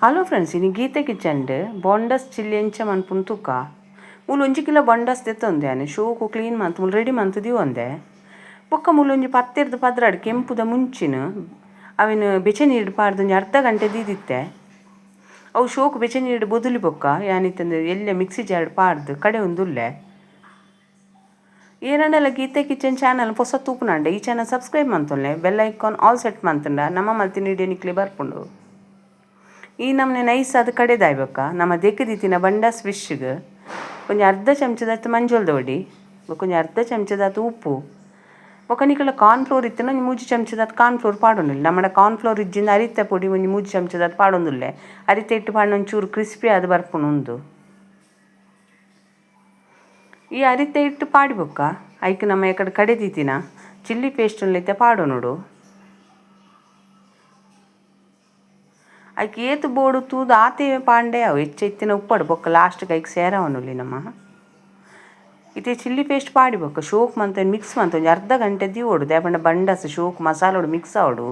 Hello friends, ಇನಿ ಗೀತೆ ಕಿಚನ್ಡ್ bondas chilli ಎಂಚ ಮನ್ಪುನು ತೂಕ. ಮೂಲು ಒಂಜಿ ಕಿಲೋ ಬೊಂಡಸ್ ದೆತ್ತೊಂದೆ ಆನೆ ಶೋಕು ಕ್ಲೀನ್ ಮಂತ್ ಮೂಲು ರೆಡಿ ಮಂತ್ ದೀವೊಂದೆ. ಬೊಕ್ಕ ಮೂಲು ಒಂಜಿ ಪತ್ತೆರ್ದ್ ಪದ್ರಾಡ್ ಕೆಂಪುದ ಮುಂಚಿನ ಅವೆನ್ ಬೆಚ್ಚ ನೀರ್ಡ್ ಪಾಡ್ದ್ ಒಂಜಿ ಅರ್ಧ ಗಂಟೆ ದೀದಿತ್ತೆ. ಅವು ಶೋಕು ಬೆಚ್ಚ ನೀರ್ಡ್ ಬೊದುಲಿ ಬೊಕ್ಕ ಯಾನಿತ್ತಂದು ಎಲ್ಯ ಮಿಕ್ಸಿ ಜಾರ್ಡ್ ಪಾಡ್ದ್ ಕಡೆ ಉಂದುಲ್ಲೆ. ಏರಂಡಲ ಗೀತೆ ಕಿಚನ್ ಚಾನಲ್ ಪೊಸ ತೂಪುನಾಂಡ ಈ ಚಾನಲ್ ಸಬ್ಸ್ಕ್ರೈಬ್ ಮಂತೊನ್ಲೆ, bell icon all set ಮಂತುಂಡ ನಮ್ಮ ಮಲ್ತಿನ ವಿಡಿಯೋ ನಿಕ್ಲೆ ಬರ್ಪುಂಡು. ಈ ನಮನೆ ನೈಸ್ ಆದ್ ಕಡೆದಾಯ್ಬೊಕ್ಕ ನಮ್ಮ ದೆಕ್ಕ್ ಬಂಡಾಸ್ ಫಿಶ್ಗ್ ಒಂಜಿ ಅರ್ಧ ಚಮಚದಾತ್ ಮಂಜೊಲ್ದ ಪೊಡಿ ಬೊಕ್ಕ ಒಂಜಿ ಅರ್ಧ ಚಮಚದಾತ್ ಉಪ್ಪು ಬೊಕ್ಕ ನಿಕಲ ಕಾರ್ನ್ ಫ್ಲೋರ್ ಇತ್ತಿನ ಒಂಜಿ ಮೂಜಿ ಚಮಚದಾತ್ ಕಾರ್ನ್ ಫ್ಲೋರ್ ಪಾಡೊಂದಿಲ್ಲ. ನಮ್ಮಡ ಕಾರ್ನ್ ಫ್ಲೋರ್ ಇಜ್ಜಿಂದ ಅರಿತ ಪೊಡಿ ಒಂಜಿ ಮೂಜಿ ಚಮಚದಾತ್ ಪಾಡೊಂದುಲ್ಲೆ. ಅರಿತ ಹಿಟ್ಟು ಪಾಡ್ನ ಒಂಚೂರು ಕ್ರಿಸ್ಪಿ ಆದ್ ಬರ್ಪುಂಡು ಉಂದು. ಈ ಅರಿತ ಹಿಟ್ಟು ಪಾಡಿ ಬೊಕ್ಕ ಐಕ್ ನಮ್ಮ ಎಕಡೆ ಕಡೆ ದೀತಿನ ಚಿಲ್ಲಿ ಪೇಸ್ಟ್ ಇತ್ತೆ ಪಾಡೊನೊಡು. ಐಕ್ ಏತ್ ಬೋಡು ತೂದು ಆತೆ ಪಾಂಡೆ ಅವು ಹೆಚ್ಚ ಇತ್ತಿನ ಉಪ್ಪಡು ಬೊಕ್ಕ ಲಾಸ್ಟ್ ಐಕ್ ಸೇರವನುಲಿ ನಮ್ಮ. ಇತ್ತೆ ಚಿಲ್ಲಿ ಪೇಸ್ಟ್ ಪಾಡಿ ಬೊಕ್ಕ ಶೋಕ್ ಮಂತ ಮಿಕ್ಸ್ ಮಂತ ಒಂಜಿ ಅರ್ಧ ಗಂಟೆ ದೀವೊಡು. ದಾಯೆ ಬಂಡಸ್ ಶೋಕ್ ಮಸಾಲೋಡು ಮಿಕ್ಸ್ ಆವೊಡು.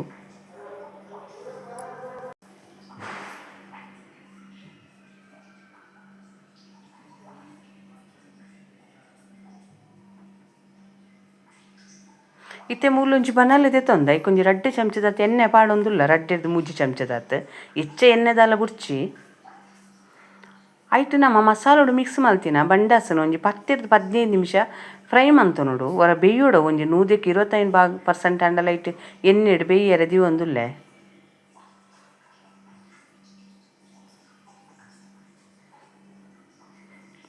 ಇತ್ತೆ ಮೂಲೊಂಜಿ ಬನಲೆ ದೆತ್ತೊಂದ ಐಕ್ ಒಂಜಿ ರಡ್ಡ್ ಚಮಚದಾತ್ ಎಣ್ಣೆ ಪಾಡೊಂದುಲ್ಲ, ರಡ್ಡೆರ್ದ್ ಮೂಜಿ ಚಮಚದಾತ್ ಎಚ್ಚ ಎಣ್ಣೆದಾಲ ಬುಡ್ಚಿ. ಐಟ್ ನಮ್ಮ ಮಸಾಲೋಡು ಮಿಕ್ಸ್ ಮಲ್ತಿನ ಬಂಡಾಸನ ಒಂಜಿ ಪತ್ತೆರ್ದ್ 15 ನಿಮಿಷ ಫ್ರೈ ಮಂತೊನೊಡು. ಒರ ಬೇಯೋಡು ಒಂಜಿ ನೂದೆಕ್ 25 ಭಾಗ ಪರ್ಸೆಂಟ್ ಆಂಡಲ ಐಟ್ ಎಣ್ಣೆಡ್ ಬೇಯರೆ ದೀವೊಂದುಲ್ಲೆ.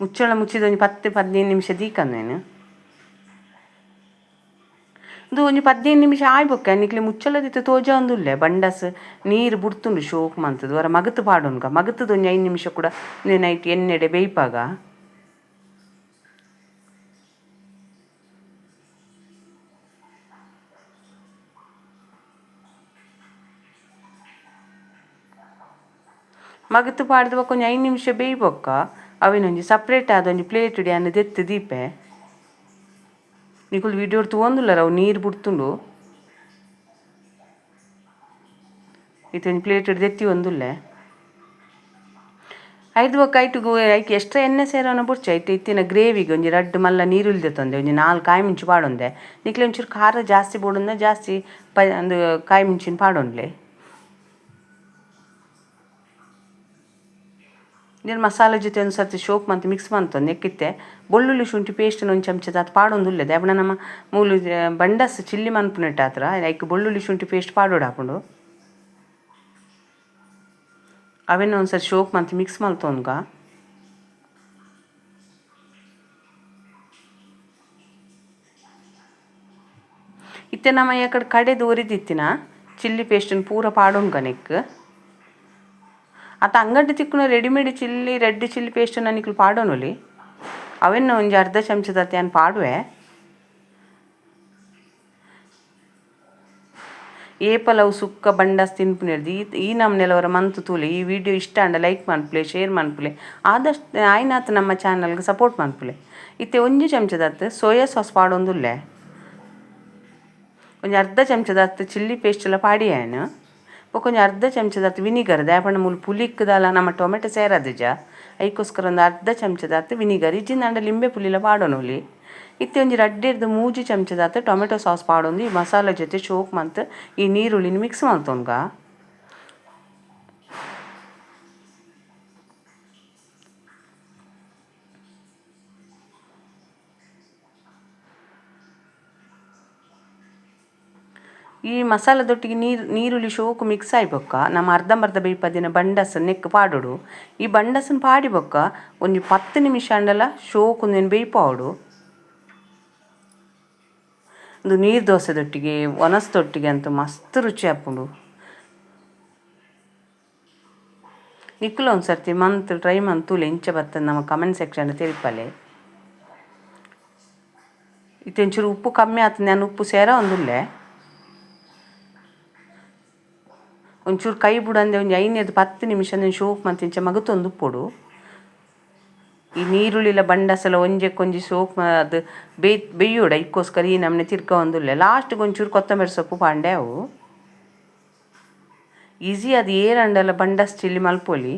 ಮುಚ್ಚಳ ಮುಚ್ಚಿದ ಒಂಜಿ 10-15 ನಿಮಿಷ ದೀಕಂದೇನು. ಇದು ಒಂಜಿ 15 ನಿಮಿಷ ಆಯ್ ಬೊಕ್ಕ ನಿಕ್ಲೆ ಮುಚ್ಚಳದಿತ್ತು ತೋಜೊಂದುಲ್ಲೆ ಬಂಡಸ್ ನೀರು ಬುಡ್ತುಂಡು ಶೋಕ್ ಮಂತುದು. ಒರ ಮಗತ್ ಪಾಡೊನ್ಗ ಮಗತದ ಒಂಜಿ 5 ನಿಮಿಷ ಕೂಡ ನೈಟ್ ಎಣ್ಣೆಡೆ ಬೇಯ್ಪಾಗ. ಮಗತ್ ಪಾಡ್ದು ಬೊಕ್ಕ ಒಂಜಿ 5 ನಿಮಿಷ ಬೇಯ್ ಬೊಕ್ಕ ಅವೆನೊಂಜಿ ಸಪ್ರೇಟ್ ಆದ್ ಒಂಜಿ ಪ್ಲೇಟ್ ಯಾನ್ ದೆತ್ತ್ ದೀಪೆ. ನಿಕುಲು ವಿಡಿಯೋ ತೂವೊಂದುಲ್ಲರ ಅವು ನೀರು ಬುಡ್ತುಂಡು. ಇತ್ತೆ ಒಂಜಿ ಪ್ಲೇಟ್ ದೆತ್ತಿ ಒಂದುಲ್ಲೆ. ಐದು ಬೊಕ್ಕ ಐಟ್ ಐಕ್ ಎಕ್ಸ್ಟ್ರಾ ಎಣ್ಣೆ ಸೇರವನ ಬುಡ್ಚಿ. ಐಟ್ ಇತ್ತಿನ ಗ್ರೇವಿಗೆ ಒಂಜಿ ರಡ್ಡ್ ಮಲ್ಲ ನೀರುಳ್ಳಿ ದೆತ್ತೊಂದೆ, ಒಂಜಿ 4 ಕಾಯಿ ಮುಂಚಿ ಪಾಡೊಂದೆ. ನಿಕ್ಲೆ ಒಂಚೂರು ಖಾರ ಜಾಸ್ತಿ ಬೋಡುಂದ ಜಾಸ್ತಿ ಅಂದು ಕಾಯಿ ಮುಂಚಿನ ಪಾಡೊನ್ಲೆ. ನೀರು ಮಸಾಲೆ ಜೊತೆ ಒಂದು ಸರ್ತಿ ಶೋಕ್ ಮಂತ್ ಮಿಕ್ಸ್ ಮಂತೊಂದು ನೆಕ್ಕಿತ್ತೆ ಬೆಳ್ಳುಳ್ಳಿ ಶುಂಠಿ ಪೇಸ್ಟ್ ಒಂಜಿ ಚಮಚದಾತ್ ಪಾಡೊಂದುಲ್ಲೆ. ದಾಯೆ ನಮ್ಮ ಮೂಲು ಬಂಡಸ್ ಚಿಲ್ಲಿ ಮನ್ಪುನೆಟ್ಟಾತ್ರ ಐಕ್ ಬೆಳ್ಳುಳ್ಳಿ ಶುಂಠಿ ಪೇಸ್ಟ್ ಪಾಡೊಡಾಪುಂಡು. ಅವೆನ್ ಒಂದ್ಸರಿ ಶೋಕ್ ಮಂತ್ ಮಿಕ್ಸ್ ಮಲ್ತೊನ್ಗ. ಇತ್ತೆ ನಮ್ಮ ಎಕಡೆ ಕಡೆದು ಒರಿದಿತ್ತಿನ ಚಿಲ್ಲಿ ಪೇಸ್ಟನ್ನು ಪೂರ ಪಾಡೊನ್ಗ ನೆಕ್. ಅತ್ತ ಅಂಗಡಿ ತಿಕ್ಕುನ readymade chilli red chilli paste ನಿಕ್ಲು ಪಾಡೊನೊಲಿ. ಅವೆನ್ನ ಒಂಜಿ ಅರ್ಧ ಚಮಚದಾತ್ ಯಾನ್ ಪಾಡುವೆ. ಏಪಲ ಅವು ಸುಕ್ಕ ಬಂಡಸ್ ತಿನ್ಪುನೆರ್ದ್ ಈ ನಮನೆಲವರ ಮಂತು ತೂಲೆ. ಈ ವಿಡಿಯೋ ಇಷ್ಟ ಆಂಡ ಲೈಕ್ ಮನ್ಪುಲೆ, ಶೇರ್ ಮನ್ಪುಲೆ, ಆದಷ್ಟು ಆಯ್ನಾತ್ ನಮ್ಮ ಚಾನಲ್ಗೆ ಸಪೋರ್ಟ್ ಮನ್ಪುಲೆ. ಇತ್ತೆ ಒಂಜಿ ಚಮಚದಾತ್ ಸೋಯಾ ಸಾಸ್ ಪಾಡೊಂದುಲ್ಲೆ. ಒಂಜಿ ಅರ್ಧ ಚಮಚದಾತ್ ಚಿಲ್ಲಿ ಪೇಸ್ಟ್ ಎಲ್ಲ ಪಾಡಿಯಾನು. ಬೊಕ್ಕ ಒಂಜಿ ಅರ್ಧ ಚಮಚದಾತ್ ವಿನಿಗರ್, ದಾಯೆ ಪಂಡ ಮೂಲು ಪುಲಿಕ್ದಾಲ ನಮ್ಮ ಟೊಮೆಟೊ ಸೇರದಿಜ ಐಕೋಸ್ಕರ ಒಂದು ಅರ್ಧ ಚಮಚದಾತ್ ವಿನಿಗರ್ ಇಜ್ಜಿಂದಾಂಡ ಲಿಂಬೆ ಪುಲಿಲ ಪಾಡೊನೊಲಿ. ಇತ್ತೆ ಒಂಜಿ ರಡ್ಡೆರ್ದ್ ಮೂಜಿ ಚಮಚದಾತ್ ಟೊಮೆಟೊ ಸಾಸ್ ಪಾಡೊಂದು ಈ ಮಸಾಲೆ ಜೊತೆ ಶೋಕ್ ಮಂತ್ ಈ ನೀರುಳ್ಳಿನ ಮಿಕ್ಸ್ ಮಲ್ತೊನ್ಗ. ಈ ಮಸಾಲೆದೊಟ್ಟಿಗೆ ನೀರುಳ್ಳಿ ಶೋಕು ಮಿಕ್ಸ್ ಆಯ್ ಬೊಕ್ಕ ನಮ್ಮ ಅರ್ಧಂಬರ್ಧ ಬೇಯ್ಪದಿನ ಬಂಡಸ್ ನೆಕ್ ಪಾಡೊಡು. ಈ ಬಂಡಸನ್ ಪಾಡಿ ಬೊಕ್ಕ ಒಂಜಿ 10 ನಿಮಿಷ ಆಂಡಲ ಶೋಕು ಉಂದೆನ್ ಬೇಯ್ಪಾವೊಡು. ಉಂದು ನೀರು ದೋಸೆದೊಟ್ಟಿಗೆ ಒನಸ್ದೊಟ್ಟಿಗೆ ಅಂತೂ ಮಸ್ತ್ ರುಚಿ ಆಪುಂಡು. ನಿಕುಲು ಒಂದ್ ಸರ್ತಿ ಮಂತ್ ಟ್ರೈ ಮಂತೂಲೆ ಇಂಚ ಬತ್ತದ ನಮ್ಮ ಕಮೆಂಟ್ ಸೆಕ್ಷನ್ ತೆರಿಪಾಲೆ. ಇತ್ತೆ ಒಂಚೂರು ಉಪ್ಪು ಕಮ್ಮಿ ಆತಂದು ಯಾನ್ ಉಪ್ಪು ಸೇರವೊಂದುಲ್ಲೆ. ಒಂಚೂರು ಕೈ ಬುಡಂದೆ ಒಂಜಿ 5-10 ನಿಮಿಷ ಶೋಕ್ ಮಂತ್ ಇಂಚ ಮಗತೊಂದು ಉಪ್ಪೊಡು. ಈ ನೀರುಳ್ಳಿಲ ಬಂಡಸಲ ಒಂಜೆಕ್ಕೊಂಜಿ ಸೋಕ್ ಅದು ಬೇಯೋಡು ಐಕ್ಕೋಸ್ಕರ ಈ ನಮನೆ ತಿರ್ಕ ಒಂದುಲ್ಲೆ. ಲಾಸ್ಟ್ಗೆ ಒಂಚೂರು ಕೊತ್ತಂಬರಿ ಸೊಪ್ಪು ಪಾಂಡೆ ಅವು. ಈಸಿ ಅದು ಏರಂಡಲ ಬಂಡಸ್ ಚಿಲ್ಲಿ ಮಲ್ಪೊಲಿ.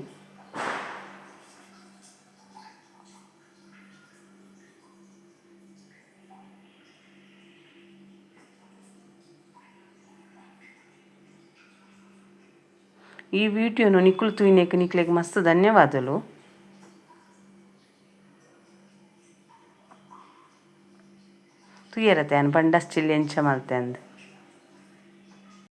ಈ ವಿಡಿಯೋನು ನಿಕುಲು ತೂಯಿನೆಕ್ ನಿಕ್ಲೆಗ್ ಮಸ್ತ್ ಧನ್ಯವಾದಲು. ತೂಯರತೆ ಯಾನ್ ಬಂಡಸ್ ಚಿಲ್ಲಿ ಎಂಚ ಮಲ್ತೆ ಅಂದ್.